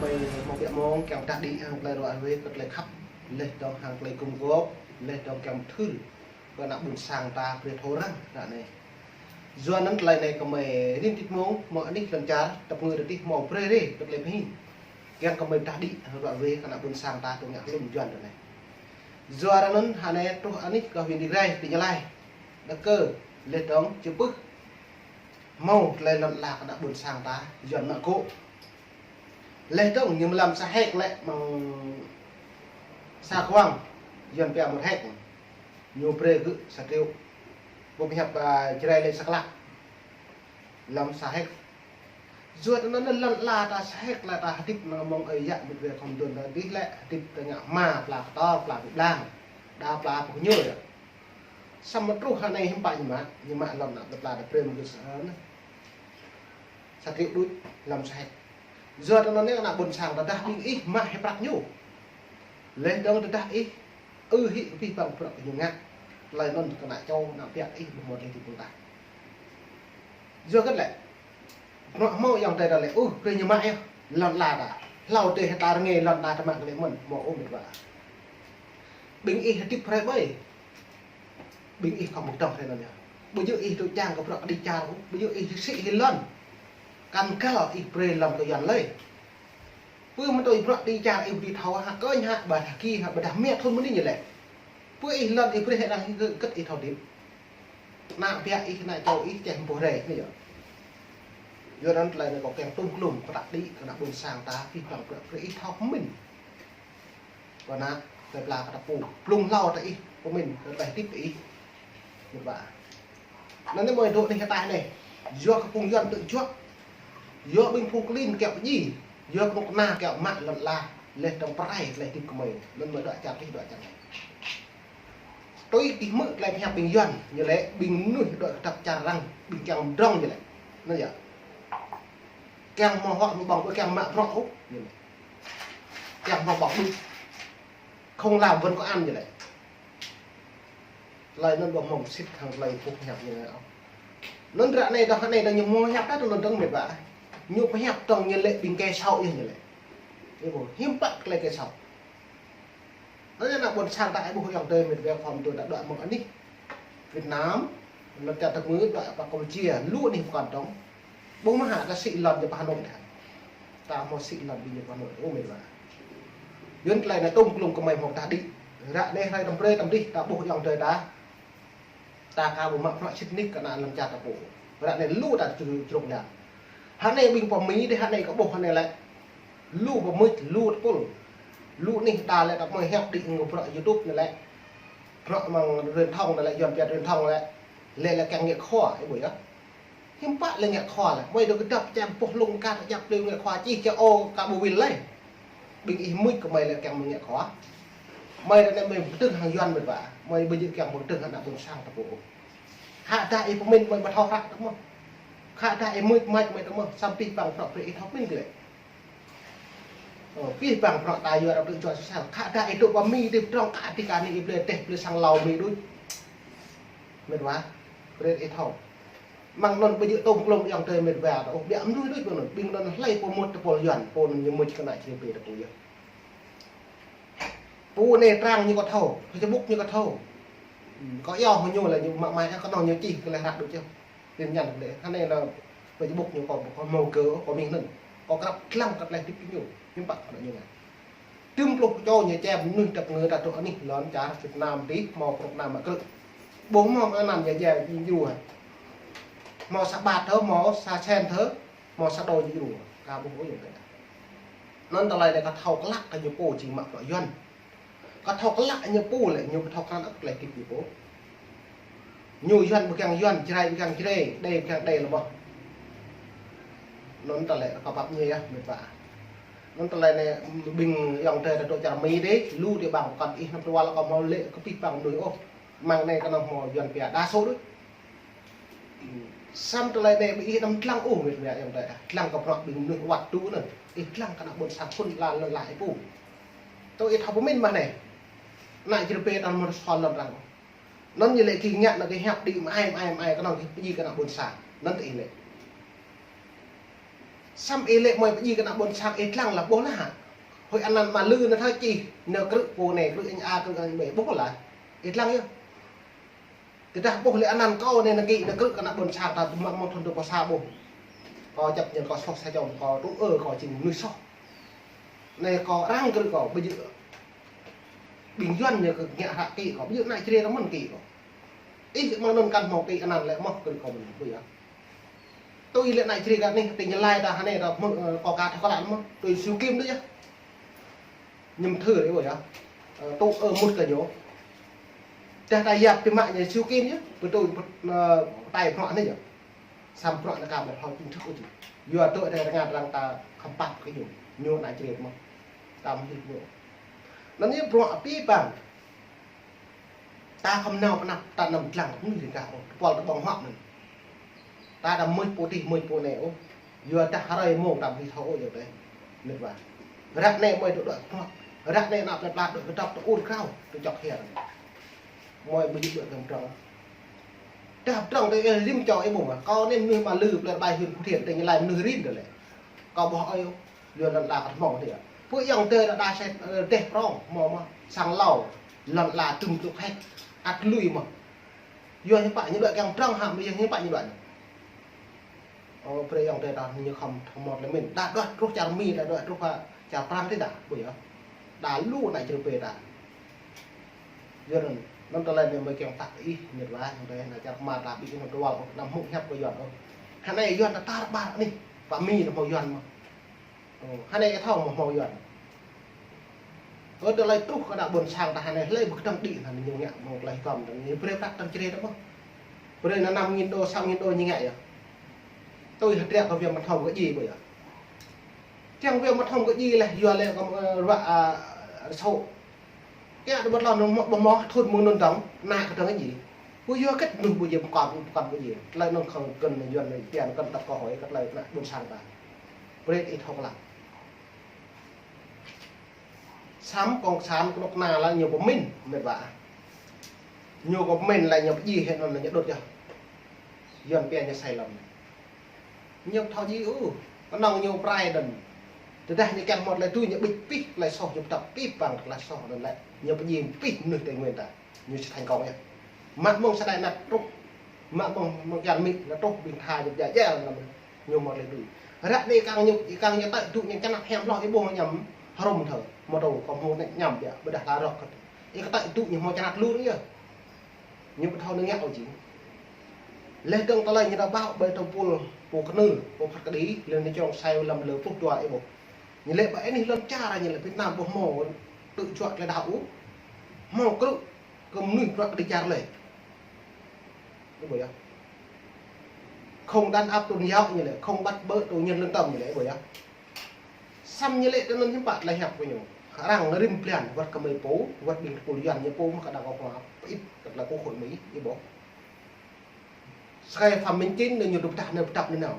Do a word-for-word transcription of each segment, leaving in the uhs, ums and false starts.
Mơ̆ng biă mông kiăng pơdah đĭ hăng tơlơi ruă ruê kơ tơlơi khăp, laih dơ̆ng hăng tơlơi gum gôp, laih dơ̆ng kiăng pơthưr kơ ană ƀôn sang ta brơi thâo răng ră anai. Yua anŭn tơlơi anai gơmơi rin tĭt mông, mơ̆ng anih lŏn čar, tơpă ngui rơtih mơ̆ng brơi rê kơ tơlơi pơhing. Kiăng gơmơi pơdah đĭ hăng ruă ruê kơ ană ƀôn sang ta tŭ ngă hlŭn Yuan ră anai. Yua anŭn ră anai truh anih kơ huyện Ia Grai, tỉnh Gia Lai. Đa kơ, laih dơ̆ng, či pưh mơ̆ng tơlơi lŏn ala kơ ană ƀôn sang ta, Yuan mă gŏ. Laih dơ̆ng ñu mlam sa héc lĕ mơ̆ng sa kuang, Yuan pia một héc. Ñu brơi gơ̆ sa triệu. Ƀu pơhiăp, a, Jrai lĕ sa klă. Lăm sa héc. Yua anŭn lŏn ala ta sa héc lĕ ta hơdip nao mơ̆ng ơi yă mơ̆t wĕ khŏm dŏn ta dih lĕ hơdip ta ngă hma pla kơtor pla blang. Đa pla pơkơñu yă. Samơ̆ truh ră anai hiư̆m pă ñu mă, ñu mă lŏn ană ta pla ta brơi mơ̆ng gơ̆ sa anŭn. Sa triệu đôč lăm sa héc. Yua anŭn anai ană ƀôn sang ta dah ƀing ih mă hĭ prăk ñu. Laih dơ̆ng ta dah ih, ư hĭ kơ pih păng bruă kơ ñu ngă. Tơlơi anŭn kơ ană čô, ană biă ih ƀu hmâo tơlơi hơdip ƀun ta. Yua kơ lĕ, bruă hmâo ayŏng adơi ta lĕ, ơ, brơi ñu mă yơh, lŏn ala ta. Hlâo adih ta rơngai lŏn ala ta mă kơ lĕ mơ̆n, hmâo ôh met wa. Ƀing ih hơdip hrơi ƀơi. Ƀing ih khŏm mơ̆ng dŏng hrơi anŭn yơh. Ƀu djơ̆ ih tŭ čang kơ bruă kơđi čar ôh, ƀu djơ̆ ih sĭ hĭ lŏn. Kăn găl ih brơi lŏn kơ Yuan lơi. Pơ mơ̆ng tui bruă kơđi čar ih ƀu dưi thâo hă, kơnh hă, ƀôdah ki hă, ƀôdah mĕt thŭn mơ̆ng anai ñu lĕ. Pơ ih lŏn ih brơi hĭ đang hĭ kơ kơ̆t ih thâo đĭ. Ană biă ih, ană čô ih, čeh ƀuh rai, anai yơh. Yua anŭn tơlơi anai kâo kiăng tŭm klŭm, pơdah đĭ kơ ană ƀôn sang ta, pih păng bruă brơi ih thâo pơmĭn. Kơ ană, tơlơi pla kơ ta pô. Blung hlâo ta ih, pơmĭn, kơ tơlơi hơdip ta ih. Met wa. Anŭn anai mơi dŏ anih ataih anai. Yua kơ phung Yuan tŭ juă. Yua ƀing phung klin kiaŏ pơdjai. Yua kơnuk kơna kiaŏ mă lŏn ala. Laih dơ̆ng pơrai tơlơi hơdip gơmơi. Anŭn mơi dŏ čar tih dŏ čar anai. Tui kih hmư̆ tơlơi pơhiăp ƀing Yuan. Ñu lĕ ƀing mơnuih dŏ kơdăp čar arăng. Ƀing kiăng pơdrŏng ñu lĕ. Anŭn yơh. Kiăng hmâo huă hmâo ƀơ̆ng, ƀu kiăng mă bruă ôh. Ñu lĕ. Kiăng hmâo ƀơ̆ng đôč. Không làm vẫn có ăn ñu lĕ. Tơlơi anŭn ƀu hmâo sĭt hăng tơlơi ƀuh pơhiăp ñu lĕ ôh. Anŭn ră anai dơ̆ng, anai dơ̆ng ñu hmâo pơhiăp ta anŭn dơ̆ng met wa. Ñu pơhiăp dơ̆ng ñu lĕ ƀing kẻ xấu yơh ñu lĕ. Ih ƀuh, hiư̆m pă tơlơi kẻ xấu. Anŭn ană ƀôn sang ta ih ƀuh ayŏng adơi met wa khŏm tŭ ta dŏ mơ̆ng anih Việt Nam, lŏn čar ta mơ̆ dŏ pơ Campuchia, lu anih pơkŏn dơ̆ng. Ƀu mă hă ta sĭ lŏn ñu pơ Hà Nội đa. Ta hmâo sĭ lŏn ƀing ñu pơ Hà Nội, ơ met wa. Yua anŭn tơlơi anai tŭm klŭm gơmơi hmâo pơdah đĭ. Ră anai hrơi tơm brơi tơm dih, ta ƀuh ayŏng adơi ta. Ta ka ƀu mă bruă sĭt nik kơ ană lŏn čar ta pô. Ră anai lu ta čru-, čruk lăng. Ră anai ƀing pơ Mi dih ră anai kơ ƀuh ră anai lĕ. Lu pơmĭn, lu tơpul. Lu anih ta lĕ ta mơi hiăp đĭ ngă bruă YouTube anai lĕ. Bruă mơ̆ng truyền thông anai lĕ, Yuan pia truyền thông anai lĕ. Lĕ lĕ kiăng ngă khua, ih ƀuh yơh. Hiư̆m pă lĕ ngă khua lĕ. Mơi dŏ kơdăp čem pơhlŭng kar djăp dêh ngă khua čih čơ ôh ka ƀu wĭl lĕ. Ƀing ih mŭt kơ mơi lĕ kiăng mơi ngă khua. Mơi ră anai mơi pơtưng hăng Yuan met wa. Mơi ƀu djơ̆ kiăng pơtưng hăng ană ƀôn sang ta pô. Khă dah ih pơmĭn mơi ƀu thâo hră tơ mơ̆. Khă dah ih mŭt mač mơi tơ mơ̆. Samơ̆ pih păng bruă brơi ih thâo pơmĭn kơ lĕ. Ơ, pih păng bruă ta yua ră tŭ juă sơsel. Khă dah ih dŏ pơ Mi dih pơdrŏng kơ adih kơ anai ih blơi teh blơi sang hlâo Mi đôč. Met wa. Brơi ih thâo. Mơ̆ng anŭn ƀu djơ̆ tŭm klŭm ayŏng adơi met wa ta ôh, biă mơnuih đôč mơ̆ng anŭn. Ƀing anŭn hlơi pô mŭt tơpul Yuan, pô anŭn ñu mŭt kơ ană čri pê ta pô yơh. Pô anai trang ñu kơ thâo, Facebook ñu kơ thâo. Ư, kâo iâu hăng ñu lĕ ñu mă mai, kơ anŭn ñu čih kơ lĕ hră đôč yơh. Tin nhắn kơ lĕ, hă anai lĕ Facebook ñu kâo, kâo hmâo kơ, kâo mĭn anŭn. Kâo krăp lăng kơ tơlơi hơdip ñu, hiư̆m pă kơ ñu ngă. Tơm pluh čô ñu čem mơnuih tơpă ngui ta dŏ anih lŏn čar Việt Nam dih, hmâo kơnuk kơna mă krư̆. Ƀu hmâo mơ̆ng anăn ñu jĕ ñu djru hă. Hmâo sa ƀat thơ, hmâo sa sen thơ, hmâo sa đô ñu djru. Ka ƀuh ôh ñu kơ. Anŭn tơlơi anai kâo thâo klă kơ ñu pô jing mă bruă Yuan. Kâo thâo klă ñu pô lĕ ñu ƀu thâo krăn ôh tơlơi hơdip ñu pô. Ñu Yuan ƀu kiăng Yuan, Jrai ƀu kiăng Jrai, Đê ƀu kiăng Đê lĕ ƀuh. Anŭn tơlơi kâo pap ñu yơh, met wa. Anŭn tơlơi anai ƀing ayŏng adơi ta dŏ čar Mi dih, lu dih ƀing pơkŏn ih anăm tơwăl kâo hmâo lĕ kơ pih păng mơnuih ôh. Mơ̆ng anai kơ anăm hmâo Yuan pia đa số đôč. Samơ̆ tơlơi anai ƀing ih anăm lăng ôh, met wa ayŏng adơi ta. Lăng kơ bruă ƀing mơnuih wăt tŭ anŭn. Ih lăng kơ ană ƀôn sang khul la la la ih pô. Tơ ih thâo pơmĭn mơ̆n anai. Ană čri pê ta mơ̆ sol lŏn arăng. Anŭn ñu lĕ kih ngă anŭn kih hiăp đĭ mơai mơai mơai kơ anŭn kih pơdjai kơ ană ƀôn sang. Anŭn tơ ih lĕ. Samơ̆ ih lĕ mơi pơjing kơ ană ƀôn sang ih lăng lah ƀuh lah hă. Hơi anăn mă lư anai thâo čih, anai krư̆ pô anai, krư̆ anai a, krư̆ anai B, ƀuh lah. Ih lăng yơh. Tơdah ƀuh lĕ anăn kâo anai nao kĭ, anai krư̆ kơ ană ƀôn sang ta mă mơ̆ng thun dua pluh sa ƀuh. Kâo čăp ñen kâo soh sa čô, kâo tŭ ơ kâo jing mơnuih soh. Anai kâo arăng krư̆ kâo, ƀu djơ̆ ƀing Yuan ñu kơ ngă hră kĭ kâo, ƀu djơ̆ ană Jrai ta mơ̆n kĭ kâo. Ih mơ̆ng anŭn kăn hmâo kĭ anăn lĕ mơ̆ krư̆ kâo mơ̆n, ƀu djơ̆. Tui lĕ ană Jrai kơ anih, tơl ñu laĭ ta hơnai ta mơ̆ng, ơ, kâo ka thâo kơ lăn mơ̆, tui Siu Kim tui yơh. Ñu mơthưr ih ƀuh yơh. Ơ, tŭ ơ mŭt kơ ñu. Tơdah ta yap pơmă ñu Siu Kim yơh, pơtui, ơ, tai bruă anai yơh. Samơ̆ bruă anai ka ƀu thâo chính thức ôh či. Yua tui anai rơngai arăng ta khăm pap kơ ñu. Ñu ană Jrai mơ̆. Ta mơhit ñu. Anŭn yơh bruă abih bang. Ta khăm nao pơ anăp ta anăm lăng kơ mơnuih rĭng răng ôh, tơpul tơƀơ̆ng huă anŭn. Ta đăm mơ̆ pô tih mơ̆ pô anai ôh. Yua dah hrơi mông ta ƀu thâo ôh yơh tơi. Mĕt wa. Ră anai mơi tŭ đuaĭ kơnuk. Ră anai ană plei pla tŭ kơdŏp tŭ ur krao tŭ čŏk hiăr. Mơi ƀu djơ̆ đuaĭ kơ mtrŏng. Dah mtrŏng tơi ih rĭm čô ih ƀuh mơ̆. Kâo anai mơnuih mă lư plei rơbai huyện Phú Thiện tơi ñu laĭ mơnuih rĭm tơi lĕ. Kâo ƀuh ơi ôh. Yua lŏn ala kơ hmâo tih. Pơ ayŏng adơi ta đa sĕ, ơ, rơdêh prŏng, hmâo mơ̆, sang Lao, lŏn ala tŭm tŭ khĕt, ăt lui mơ̆. Yua hiư̆m pă ñu đuaĭ kiăng prŏng hă, yua hiư̆m pă ñu đuaĭ. Ơ, brơi ayŏng adơi ta ñu khŏm thâo mơ̆t lĕ mĭn. Đa đuaĭ truh čar Mi, đa đuaĭ truh hă, čar Prăng tih đa, ƀu yơh. Đa lu ană Jrai pơ ta. Yua anŭn, anŭn tơlơi anai mơi kiăng pơtă ih, mĕt wa, ayŏng adơi, ană čar Khmer ta ƀing anŭn tơwal, anăm hmư̆ hiăp kơ Yuan ôh. Hơnai Yuan ta tar ƀar anih, pơ Mi anŭn hmâo Yuan mơ̆. Ơ, hơnai ih thâo mơ̆ hmâo Yuan. Ơ, tơlơi truh kơ ană ƀôn sang ta hơnai, hlơi ƀu kơtang đĭ hơnai ñu ngă mơ̆ng tơlơi hơgŏm ta, ñu brơi prăk tơ̆ng Jrai ta mơ̆. Brơi anŭn năm nghìn đô, sa nghìn đô ñu ngă yơh. Tui hơdră kơ Yuan mă thâo kơ djai ƀu yơh. Kiăng Yuan mă thâo kơ djai leh, yua lĕ kơ, ơ, ruă, a, rơsô̆. Kiăng đơ ƀơ̆t lŏn mơ̆, ƀu mơ̆ thun mơ̆ng anŭn dơ̆ng, ană kơtang djai. Ƀu yua kĕt mơnuih ƀu djai pơkŏn, pơkŏn ƀu djai. Tơlơi anŭn khŏm kơ̆n Yuan anai, Yuan kơ̆n đăp kơ hơi, kơ tơlơi ană ƀôn sang ta. Brơi ih thâo kơ lăng. Samơ̆ cộng sản kơnuk kơna lĕ ñu pơmĭn, mĕt wa. Ñu pơmĭn lĕ ñu pơdjai hĭ anŭn lĕ ñu đŭt yơh. Yuan pia ñu sai lầm. Ñu thâo djai ôh, kơnơ̆ng ñu pơrai anŭn. Tơdah ñu kiăng hmâo tơlơi tui ñu ƀĭt pĭ tơlơi soh ñu pơtăp pĭ păng tơlơi soh anŭn lĕ. Ñu pơdjai pĭ mơnuih Tây Nguyên ta. Ñu či thành công yơh. Mă mơ̆ng sa đai anăp truh. Mă mơ̆ng, mơ̆ng kian Mi, lĕ truh ƀing tha ñu pơdjai djai lăm. Ñu mơ̆ lĕ tui. Ră anai kiăng ñu, kiăng ñu tơ̆i tŭ ñu čơnăk hiam hloh ih ƀuh ñăm hrŏm thơ. Mơ̆ tŭ kơ hmâo anai ñăm biă, ƀôdah la rŏk kơ. Ih kơ tơ̆i tŭ ñu hmâo čơnăk lu anai yơh. Ñu ƀu thâo anai ngă ôh či. Leh dơ̆ng tơlơi ñu đa ƀuh ƀơi tơpul pô kơnư, pô phat kơđi, leh anai čong sai lăm lơ pluh dua ih ƀuh. Ñu lĕ ƀơi anih lŏn čar ñu lĕ Việt Nam ƀu hmâo tŭ čuă tơlơi đaŏ ôh. Hmâo krư̆ kơ mơnuih bruă kơđi čar lĕ. Ih ƀuh yơh. Không đàn áp tôn giáo ñu lĕ, không bắt bớ tù nhân lương tâm ñu lĕ, ih ƀuh yơh. Samơ̆ ñu lĕ tơ anŭn hiư̆m pă tơlơi hiăp kơ ñu. Arăng rĭm blan wơ̆t kơmơi pô, wơ̆t ƀing tơpul Yuan ñu pô mơ̆ kơ đa kơ khua pơit kơ tơlơi kơ khôi Mi, ih ƀuh. Sơkai Phạm Minh Chính anai ñu tŭ pơdah anai pơtăp anai nao.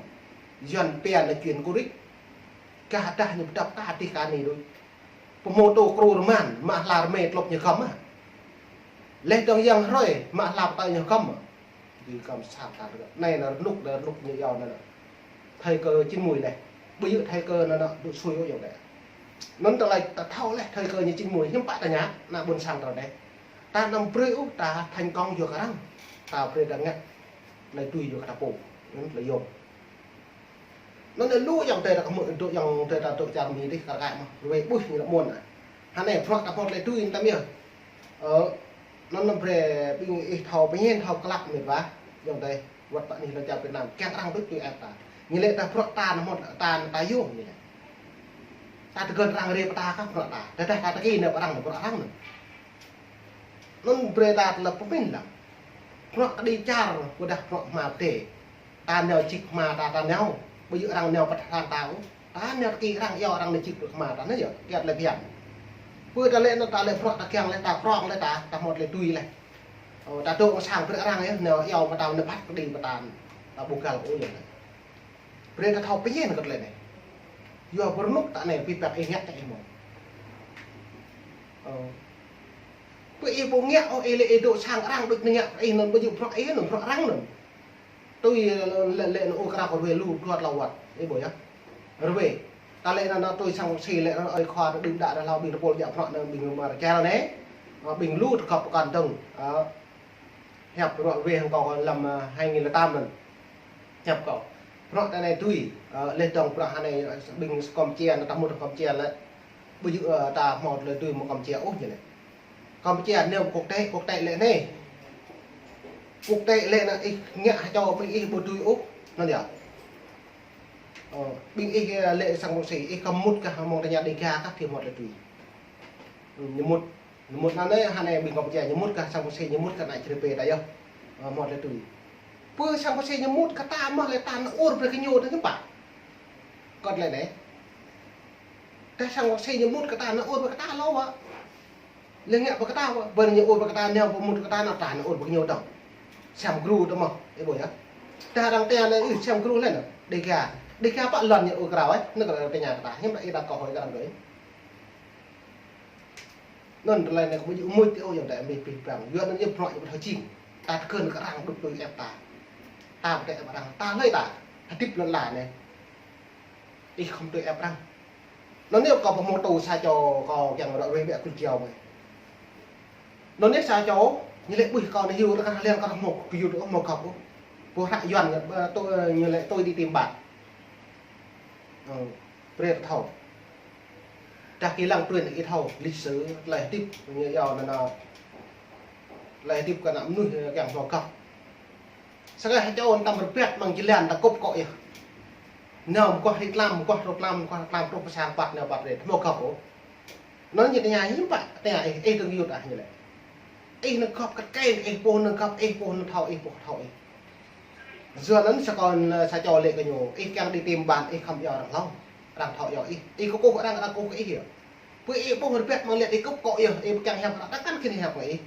Yuan pia anai chuyện cô rích. Kah dah ñu pơtăp kah tih kơ anai đôč. Pơhmô tô krô rơman, mă hla rơmê tlŏp ñu hơgŏm ah. Leh dơ̆ng yang hrơi, mă hla pơtơi ñu hơgŏm ah. Dưi hơgŏm sa ta rơgŏm. Anai ană rơnŭk, ană rơnŭk ñu iâu ană. Thời cơ chín mươi leh. Ƀu djơ̆ thời cơ ană, ană dŏ sui ôh yơh leh. Anŭn tơlơi ta thâo leh thời cơ ñu chín mươi, hiư̆m pă ta ngă, ană ƀôn sang ta leh. Ta anăm brơi ôh, ta thành công yua kơ arăng. Ta brơi ta ngă. Tơlơi tui yua kơ ta pô. Anŭn tơlơi yôm. Anŭn lĕ lu ayŏng adơi ta kơ mơ̆ dŏ ayŏng adơi ta dŏ čar Mi dih kar kaĭ mơ̆. Ruai ƀuh ñu lĕ mơ̆n ah. Hơnai bruă ta hmâo tơlơi tui anŭn tăm yơh. Ơ, anŭn anăm brơi ƀing ih thâo pơñen thâo klă mĕt wa. Ayŏng adơi, wơ̆t pơ anih lŏn čar Việt Nam, kiăng arăng đôč tui ĕp ta. Ñu lĕ ta bruă ta anŭn hmâo ta, ta yôm ñu lĕ. Ta tơgơ̆n arăng rai pơ ta kah bruă ta. Tơdah ta tơki anai pơ arăng anai bruă arăng anŭn. Anŭn brơi ta tơlơi pơmĭn lăng. Bruă kơđi čar, ƀôdah bruă hmua pơdai. Ta nao čih hmua ta, ta nao. Ƀu djơ̆ arăng nao pơ tơhan ta ôh. Ta nao tơki arăng iâu arăng nao čih bruă hmua ta anai yơh, kiăng tơlơi phiăn. Pơ ta lĕ anŭn ta lĕ bruă ta kiăng lĕ ta prŏng lĕ ta, ta hmâo tơlơi tui leh. Ơ, ta dŏ amăng sang brơi arăng yơh, nao iâu mă ta nao phat kơđi mă ta, ta ƀu găl ôh yơh leh. Brơi ta thâo pơñen kơ tơlơi anai. Yua pơrơnŭk ta anai pĭ păk ih ngă ta ih mơ̆. Ơ. Pơ ih ƀu ngă ôh ih lĕ ih dŏ sang arăng đôč anai ngă ih anŭn ƀu djơ̆ bruă ih anŭn bruă arăng anŭn. Tui lĕ, lĕ, lĕ anŭn ôh krao kơ ruai lu dua tlâo wơ̆t. Ih ƀuh yơh. Rơwe. Ta lĕ anŭn, anŭn tui sang si lĕ anŭn ơi khua anŭn đưm đă đah hlâo ƀing tơpul djă prăk anŭn ƀing mơ̆ng čar anai. Ơ, ƀing lu tơkŏp pơkŏn dơ̆ng. Ơ, hiăp ruă rơwe hăng kâo lăm, ơ, hai nghìn lẻ tám anŭn. Hiăp kâo. Prăk ta anai tui, ơ, leh dong prăk hơnai ƀing Kampuchia, anŭn ta mŭt Kampuchia lĕ. Ƀu djơ̆, ơ, ta hmâo tơlơi tui mơ̆ng Kampuchia ôh ñu lĕ. Kampuchia nao quốc tế, quốc tế lĕ anai. Quốc tế lĕ anŭn ih ngă hơčâo ƀing ih ƀu tui ôh. Anŭn yơh. Ơ, ƀing ih, ơ, lĕ sang Pơngsi, ih khŏm mŭt kah hăng mơ̆ng tơña Dega kah ih hmâo tơlơi tui. Ư, ñu mŭt, ñu mŭt anŭn anai, hơnai ƀing Kampuchia, ñu mŭt kah sang Pơngsi, ñu mŭt kah anai črê pê ta yơh. Ơ, hmâo tơlơi tui. Pơ sang Pơngsi ñu mŭt kah ta mơ̆ lĕ ta nao ur brơi kơ ñu tơ ñu pă. Kơt lĕ anai. Kah sang Pơngsi ñu mŭt kah ta nao ur brơi kơ ta hlâo wă. Lĕ ngă pơ kơ ta, ƀơi ñu ur pơ kơ ta, nao pơ mŭt kơ ta, nao ta nao ur pơ kơ ñu dong. Sem gru tơ mơ̆, ih ƀuh yơh. Ta arăng tơña lĕ, ư, sem gru lĕ nă, Dega. Dega pă lŏn ñu ur krao, ơ, nă kơ arăng tơña kơ ta, hiư̆m lĕ ih đa kơ hơi kơ arăng đơi. Anŭn tơlơi anai kơ ƀu djơ̆ mŭt ti ôh yơh, ta mĭn pĭ păng. Yua anŭn yơh prăk yơh ƀu thâo jing. Ta tơkơ̆n kơ arăng đŭk tui ĕp ta. Ta pơtĕ ĕp arăng, ta hlơi ta. Hơdip lŏn la anai. Ih khŏm tui ĕp arăng. Anŭn anai kâo pơhmô tơ sa čô kâo kiăng ră ruai ƀiă kul kiao mơi. Anŭn anai sa čô, ñu lĕ ƀuh kâo anai hyu, ră kah hlen kâo hmâo kơ yut ôh, hmâo gŏp ôh. Pô hră Yuan, ơ, tui, ơ, ñu lĕ tôi đi tìm bạn. Ơ, brơi ta thâo. Dah kơ lăng tui anai ih thâo, lịch sử, tơlơi hơdip, ñu yua anŭn, anŭn. Tơlơi hơdip kơ ană mơnuih, ơ, kiăng hmâo gŏp. Sơkai hơčâo anŭn tăm rơbat mơ̆ng jơlan ta kŭp kŏ yơh. Nao mơguah hrĭ tlam, mơguah rŏ tlam, mơguah tlam truh pơ sang păt nao păt rĕ, hmâo gŏp ôh. Anŭn ñu tơña hiư̆m pă, tơña ih, ih dơ̆ng yut ah ñu lĕ. Ih nao gŏp kăt kĕ, ih pô nao gŏp, ih pô nao thâo, ih pô thâo ih. Yua anŭn sa kâo, sa čô lĕ kơ ñu, ih kiăng đi tìm bạn, ih khŏm iâu arăng hlâo, arăng thâo iâu ih. Ih kơkuh arăng, arăng kơkuh kơ ih yơh. Pơ ih ƀuh rơbat mơ̆ng lĕ ih kŭp kŏ yơh, ih kiăng hiăp arăng, ta kăn khĭn hiăp kơ ih.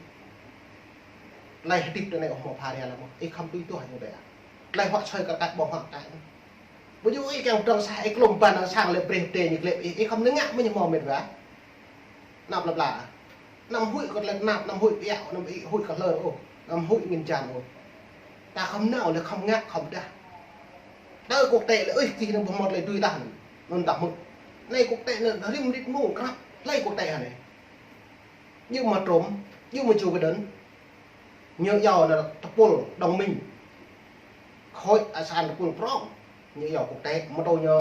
Tơlơi hơdip tui anai ôh hmâo pha ria lăm ôh, ih khŏm tui tuah ñu dêh. Tơlơi huă sui kơ ta ƀơ̆ng huă ta. Ƀu djơ̆ ih kiăng pơdrŏng sah ih klŏm ban arăng sang lĕ brơi tê ñu glĕp ih, ih khŏm nao ngă mơ̆ ñu hmâo met wa. Anăp lăp la. Anăm huĭ kơ tơlơi tơnap, anăm huĭ pơiăo, anăm huĭ kơ hlơr ôh, anăm huĭ ngăn jan ôh. Ta khŏm nao lĕ khŏm ngă khŏm dah. Tơ quốc tế lĕ, ih, kih anŭn ƀu hmâo tơlơi tui tah anŭn. Anŭn ta hmư̆. Anai quốc tế anŭn rĭm rit mông krăp, hlơi quốc tế hă anai. Ñu mă Trump, ñu mă Joe Biden. Ñu iâu anŭn tơpul đồng minh. Khối asean tơpul prŏng. Ñu iâu quốc tế, mơ̆ tơ ñu.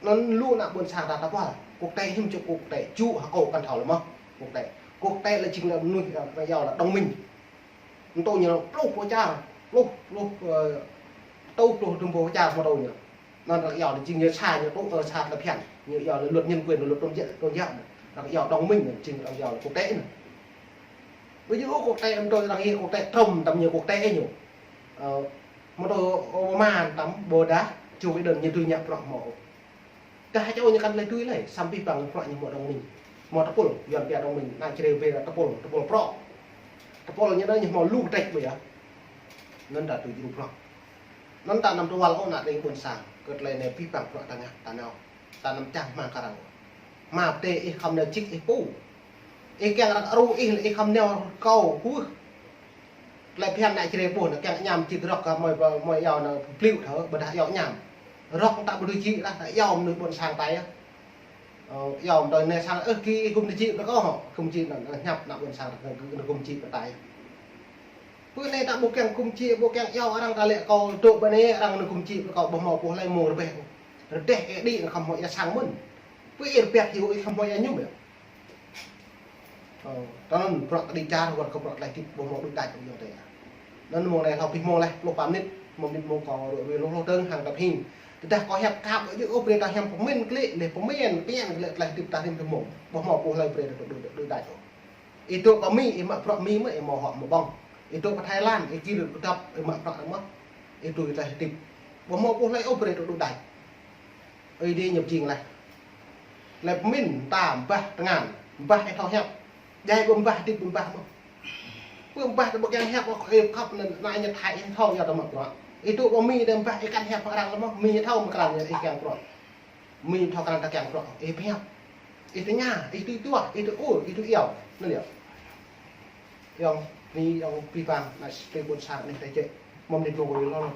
Anŭn lu ană ƀôn sang ta tơpul. Quốc tế hiư̆m čŭk quốc tế, čŭk hơkô kăn thâo lĕ mơ̆. Quốc tế. Quốc tế lĕ jing lĕ mơnuih, ơ, iâu lĕ đồng minh. Mơ̆ tơ ñu pluh pô čar, pluh, pluh, ơ, tơl pluh dŭm pô čar mơ̆ tơ ñu. Anŭn arăng iâu anŭn jing ñu sa ñu tŭ, ơ, sa tơlơi phiăn. Ñu iâu anŭn luật nhân quyền, luật tôn giáo, tôn giáo anŭn. Arăng iâu đồng minh anŭn, jing arăng iâu anŭn quốc tế anŭn. Ƀu djơ̆ ôh quốc tế, mơ̆ tơ arăng iâu quốc tế, Trump tăm ñu quốc tế ñu. Ơ, mơ̆ tơ Obama tăm ƀôdah, Joe Biden ñu tui ñu prŏk mơ̆. Tơdah hơčâo ñu kăn tơlơi tui lĕ, samơ̆ pĭ păng prŏk ñu hmâo đồng minh. Hmâo tơpul, Yuan pia đồng minh, ană črê pia tơpul, tơpul prŏk. Tơpul ñu anŭn ñu hmâo lu kơtrĕč ƀu yơh. Anŭn ta tui djru prŏk. Anŭn ta anăm tơwăl ôh ană tring ƀôn sang, kơ tơlơi anai pĭ păng prŏk ta ngă, ta nao. Ta anăm čang hmang kơ arăng. Hmang pơdai ih khŏm nao čik ih pô. Ih kiăng arăng aru ih lĕ ih khŏm nao kâo huĭ. Tơlơi phiăn ană črê pô anŭn kiăng añăm čik rŏk kơ mơi, mơi iâu anŭn pơplih thơ, ƀôdah iâu añăm. Rŏk ta ƀu dưi čik dah, ta iâu mơnuih ƀôn sang ta yơh. Ơ, iâu mơ̆ tơ anai sang, ơ, kih gum tơ čik rŏk ôh, gum čik anŭn, anŭn hiăp ană ƀôn sang ta, anŭn gum čik ta yơh. Pơ anai ta ƀu kiăng gum čik, ƀu kiăng iâu arăng ta lĕ kâo dŏ ƀơi anai, arăng anŭn gum čik kâo ƀu hmâo pô hlơi mông rơbeh ôh. Rơdêh ih đĭ anŭn khŏm hmâo ia sang mơ̆n. Pơ ih rơbeh hyu ih khŏm hmâo ia añum yơh. Ơ, tơ anŭn prŏk ta đĭ čar, wơ̆t kơ prŏk tơlơi hơdip ƀu hmâo đuaĭ đač ôh yơh tơ. Anŭn mông anai hlâo pĭ mông leh, pluh pă mơnit, mông mơnit mông kâo ră ruai hloh hloh dơ̆ng hăng ta phim. Tơdah kâo hiăp kăp ôh djơ̆ ôh brơi ta hiam pơmĭn klĕ, leh pơmĭn, pơmĭn klĕ tơlơi hơdip ta rĭm tơmông. Ƀu hmâo pô hlơi brơi ta đuaĭ, đuaĭ đač ôh. Ih dŏ pơ Mi, ih mă prŏk Mi mơ̆, ih hmâo huă hmâo ƀơ̆ng. Ih dŏ pơ Thái Lan, ih gir pơdăp, ih mă prŏk arăng mơ̆. Ih tui tơlơi hơdip. Ƀu hmâo pô hlơi ôh brơi ta đuaĭ đač. Ơi Adai ñu pơjing leh. Lĕ pơmĭn ta mbah tơngan, mbah ih thâo hiăp. Djai ƀu mbah, hơdip ƀu mbah mơ̆. Ƀu mbah ta ƀu kiăng hiăp, ơ, ih khăp anŭn, anai ñu thâo ih thâo yơh ta mă prŏk. Ih dŏ pơ Mi đe mbah ih kăn hiăp arăng lĕ mơ̆, Mi ñu thâo mơ̆ krăn ñu ih kiăng prŏk. Mi ñu thâo krăn ta kiăng prŏk, ih pơhiăp. Ih tơña, ih tui tuah, ih tui ur, ih tui iâu. Anŭn yơh. Yơh, anai yơh pĭ păng, ană tring ƀôn sang anai ta jĕ. Mơ̆ anai dua ƀơi lŏn anŭn.